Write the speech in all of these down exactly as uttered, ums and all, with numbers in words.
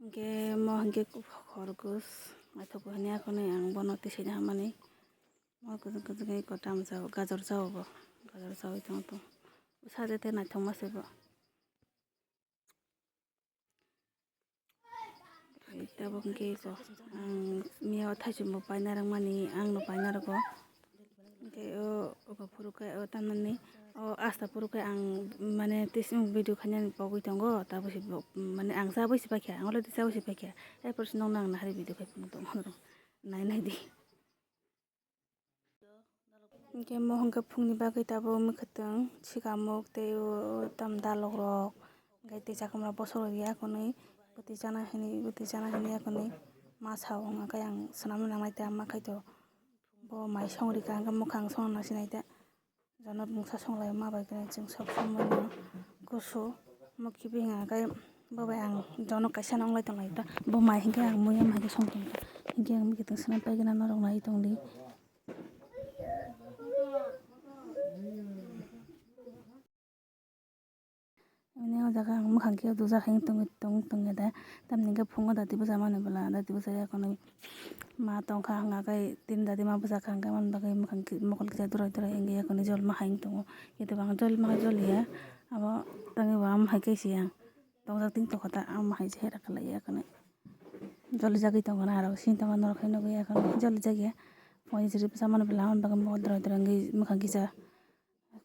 Hingke mo hingke khorgos naithok bo hini akhonwi ang bono tisini hamani. Mo kwchwng kwchwng khe eko tamo chao, gajor chao bo. Gajor chaui tongo to. Sajate naithokma se bo. Tabuk hingke eko ang miya o thaichung bo paina rwngmani, ang no paina rwgo. Hingke o, obo phuru khe o tamni o asta phuru khe ang mane tising video khainani pogwi tongo, tabuk se bo mane ang chabwi se paikha, ang already chabwi se paikha, erpor se nokno ang nahari video khai phunuk tongo, nai nai di. Hingke mohon khe phungni bagwi tabuk mwkhwtwng sikamuk tei o tam dalok rok hingke twi chakwmani bosok rok ya hwnwi bwtwi chana hwnwi bwtwi chana hwnwi ya hwnwi ma sao hwnka khe ang swnamwi nangnai tei ama khaito bo mai song rika hwnkhe mwkhang songna sinai tei jono mungsa songlai ma bai khe chwng sob somoi no kusu. Omo kibi hinga khe bo bai ang jono kaisa no wnglai tong lai ta, bo mai hinkhe ang muya mai khe song tong ta, hinkhe ang mikhe tong swnam paigwna norok nai tong di. Ani o jaga ang mwkhang khe duja hai tong tong tong ya da, tamni hinkhe phungo dati bwsa mani bwla dati bwsa ya kono ma tong kha hwnka khe tin dati ma bwsa kha hwnka mani bagwi mwkhang khe mokol kisa durai durai wngya kono jol ma hai tongo, khe tabang jol ma jol ya abo tangwi bo am hai khe se ang. Tongjak tin tokota ang mahai se hera kalai ya kane. Joli jagwi tongkha na aro sini tongma norok hai nugwi ya kane joli jagya. Phone rip samani bwla hwn bagwi mo doro doro wngwi mwkhang kisa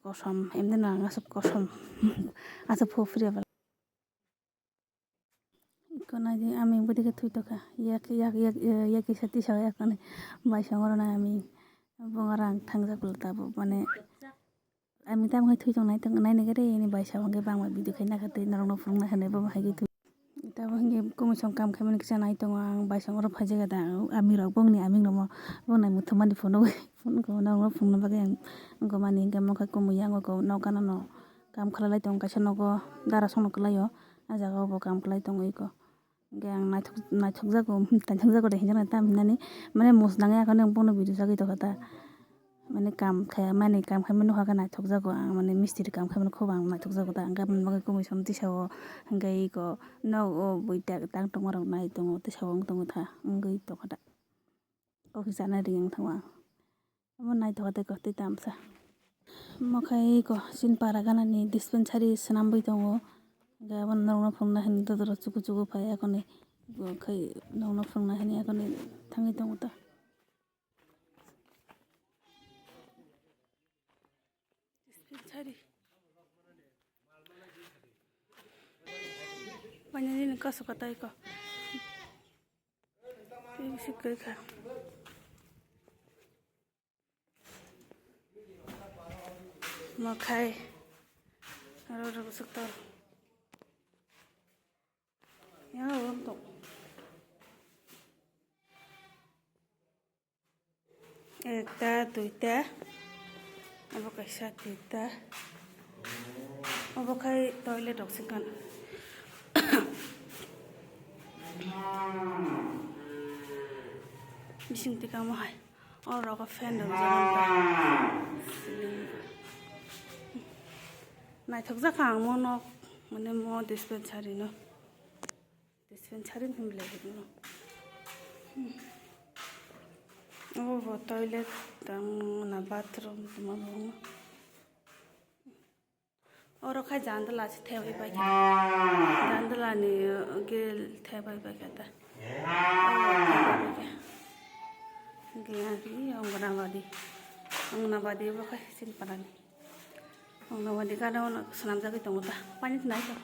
kosom emni no ang aswk kosom aswk phu phirya bwla. Iko naidi ami bwdike thwi tokha yak yak yak yak kisa tisa ya kane baisong oro na ami bunga rang thangjak bwla tabuk mane. Ami tamo hai thwi tong nai tong nai nai gare ni bai sa hwnkhe bangma video khai nakha tei norok no phunuk nai hwnwi bo hai khe thwi. Tamo hinkhe kumui song kam khaimani kisa nai tongo ang bai song oro phai jagada ami rok bongni aming rok bo nai muthungmani phunuk phunuk norok no phunukna bagwi ang wngkha mani hinkhe mokhe kumui yang wngkha nok gana no kam khlai lai tongo kaisa nogo dara song no kwlai o ah jaga o bo kam khlai tongo eko. Hingke ang naithok naithokjago naithokjago de hinjaknai tam hinani mane mosnang ya khe nang bono video chagwi tokha ta mane kam khaimani kam khaimani nokha khe naithokjago ang mane mistiri kam khaimani khobo ang naithokjago ta hingke aboni bagwi kumui song tisao hingke eko nogo bui tang tongmarok nai tongo tisao wng tongkha wngwi tongkha ta. Kokisa nai ring wng thango ang. Omo naithoka tei kwtwi tamsa. Omo khai ko chini para ganani dispensary swnamwi tongo. Hwnkhe abono norokno phunukna hwnwi dodoro chuku chuku phai akhoni khai norokno phunukna hwnwi akhoni thangwi tongo ta. Dispensary. Painani kasu katai ko. Tei bisi kwrwi kha. Mokhai aro rwgwswk tor. Yang rom tong. Ekta, duita, abo kaisa, duita, abo khai toilet rok se khan. Bising tikamo hai, o rogo fan rok jalan. Naithok jak ang mo nok, mane mo dispensary no. Dispensary ni hwnwi lai hwnwi. Obo bo toilet tang na bathroom tongma bo. Oro khai jandala se thebwi paikha. Jandala ni grill thebwi paikha ta. Grill ni Anganwadi. Anganwadi bo khai chini parani. Anganwadi gana ono swnamjagwi tongo ta. Pani nai to.